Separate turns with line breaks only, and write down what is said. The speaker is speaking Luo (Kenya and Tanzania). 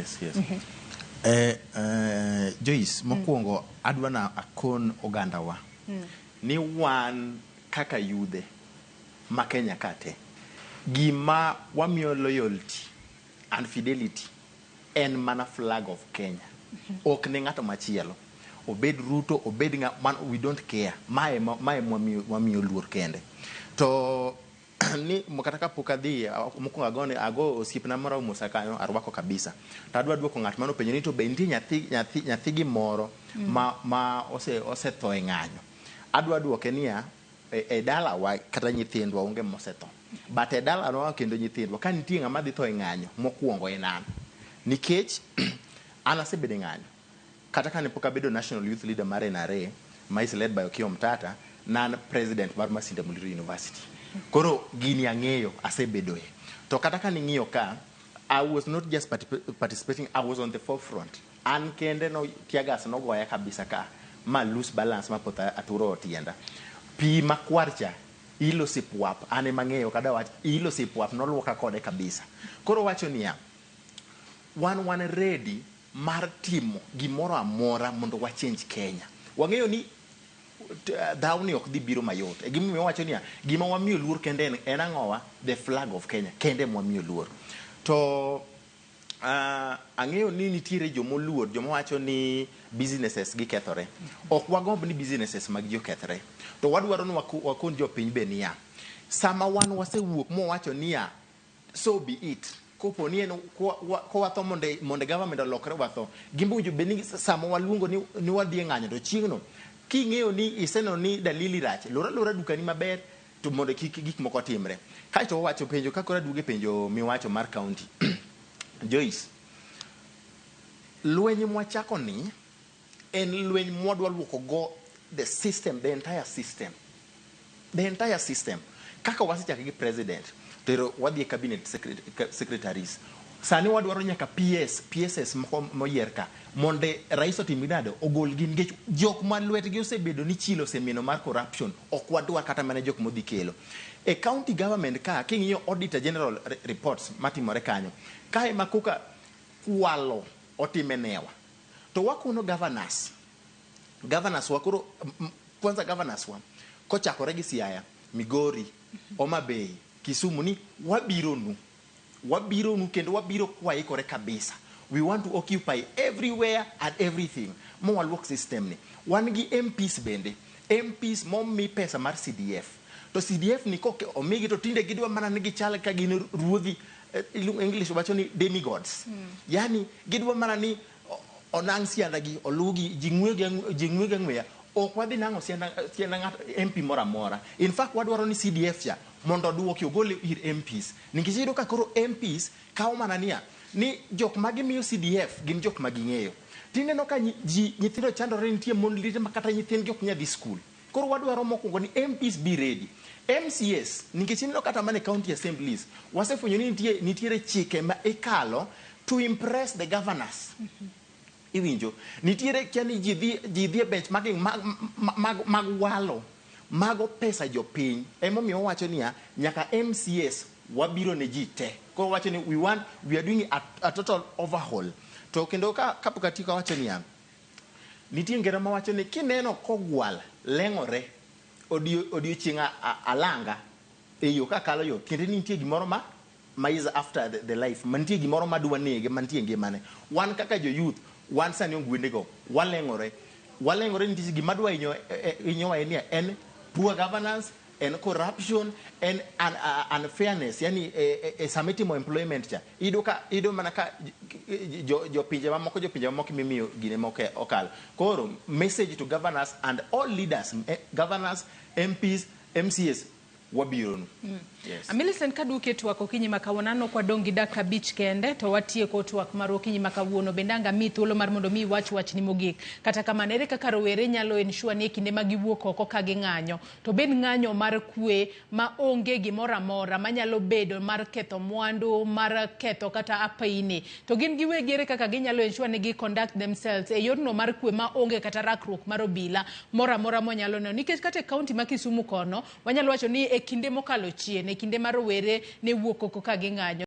Yes. Joyce, mokwongo adwa na akon ogandawa ni wan kaka yudhe ma Kenya ka te, gima wamiyo loyalty and fidelity en mana flag of Kenya, ok ne ng'ato machielo. Obed Ruto, obed ng'a, man, we don't care. Mae wamiyo luor kende. To ni kata kapok adhi mokwongo agone ago osiepna moro omosa kanyo, arwako kabisa. To adwa duoko ng'at mane openjo ni to be nitie nyathi gimoro ma osetho e ng'anyo. Adwa duoke niya, e dalawa kata nyithindwa onge mosetho. But e dalawa kendo nyithindwa ka nitie ng'ama dhi tho e ng'anyo, mokwongo en an. Nikech an asebedo e ng'anyo. Kata kane pok abedo national youth leader mar NRA, ma is led by Okiya Omtata, nan president mar Masinde Muliro University. Koro gini ang'eyo, asebedoe. To kata ka ning'iyo ka, I was not just participating, I was on the forefront. An kende no tear gas nogoya kabisa ka, ma lose balance ma potho aturo tienda. Pi makwar cha, ilo sipwap, an ema ang'eyo kada wach, ilo sipwap noluoka kode kabisa. Koro wacho niya, wan ready mar timo gimoro amora mondo wa change Kenya. Wang'eyo ni dhawni ok dhi biro mayot. E gimomiyo wawacho niya, gima wamiyo luor kende en ang'owa? The flag of Kenya kende ema wamiyo luor. To ang'eyo ni nitiere jomoluor, joma wacho ni businesses gi kethore. Ok wagomb ni businesses mag ji okethre. To wadwaro ni wakon jopiny be niya, sama wan wasewuok mwawacho niya, so be it. Kopo ni en kowatho mondo government olokre watho. Gimbe owinjo bed ni sama waluongo ni wadhi e ng'anyo to chieng'no king'eyo ni iseneno ni dalili rach, lor alora dukani maber to mondo kik gik moko timre. Kaeto wawacho penjo ka koro aduogo e penjo miwacho mar county. Joyce, lweny mwachako ni en lweny mwadwa luoko go the system, the entire system. The entire system. Kaka wasechake gi president, to wadhi e cabinet secretaries. Sani wadwaro nyaka PS, PSS moko moyier ka, mondo rais otim nade, ogolgi nikech jok ma lwetgi osebedo ni chilo osemino mar corruption, ok wadwar kata mana jok modhi kelo. E county government ka, king'iyo auditor general reports matimore kanyo, kae ma koka kwalo otime newa. To wakono governors, governors wa koro, kwanza governors wa, kochakore gi Siaya, Migori, Homa Bay, Kisumu ni wabiro nu. Wabiro nu kendo wabiro kwaikore kabisa. We want to occupy everywhere and everything. Mo waluok system ni. Wan gi MPs bende. MPs momi pesa mar CDF. To CDF ni koke omigi to tinde gidwa mana ni gichal ka gin ruodhi, English wacho ni demigods. Yani gidwa mana ni onang' sianda gi, olugi, ji ng'weyo gi ang'weya. Ok wadhi nang'o sianda ng'ato MP moro amora. In fact, wadwaro ni CDF cha mondo oduoki ogole ir MPs. Nikech iyudo ka koro MPs kawo mana niya, ni jok ma gimiyo CDF gin jok ma ging'eyo. Tineno ka ji nyithindo chandore, nitie mon liete ma kata nyithindgi ok nyal dhi skul. Koro wadwaro mokwongo ni MPs be ready. MCAs, nikech ineno kata mana e county assemblies, wasefwenyo ni nitiere chike ma ikalo to impress the governors. Iwinjo, nitiere kia ni ji dhi e bench mag walo mago pesa jopiny. Emomiyo wawacho niya, nyaka MCAs wabiro ne ji te. Koro wacho ni we are doing a total overhaul. To kendo ka kapok atieko awacho niya, nitie ngero mawacho ni kineno kogwal leng'ore odiochieng' alanga e yo kakalo yo, tiende ni nitie gimoro ma is after the life, mantie gimoro madwa nege, mantie e ngimane. Wan kaka jo youth, wan sani ogwendego waleng'ore, waleng'ore nikech gima dwa hinyowa en niya, en poor governance, en corruption, en unfairness. Yani e sama itimo employment cha, iyudo ka iyudo mana ka jopinje mamoko mimiyo gine moko okalo. Koro message to governors and all leaders, governors, MPs, MCAs, wabironu. Yes.
Millicent, kaduoki e twak okinyi ma kawuono, aneno ka wadong' gi dakika 5 kende to watieko twak mar okinyi ma kawuono. Bende ang' amiyi thuolo mar mondo mi iwach wachni mogik. Kata kamano, ere kaka rowere nyalo ensure ni e kinde ma giwuok oko ka ging'anyo, to bed ng'anyo mar kwe ma onge gimoro amora manyalo bedo mar ketho mwandu, mar ketho kata apeini, to gin giwegi ere kaka ginyalo ensure ni gi conduct themselves e yorno mar kwe ma onge kata rakruok mar obila moro amora monyalo neno? Nikech kata e kaunti ma Kisumu kono, wanyalo wacho ni e kinde mokalo chien, e kinde ma rowere ne wuok oko ka ging'anyo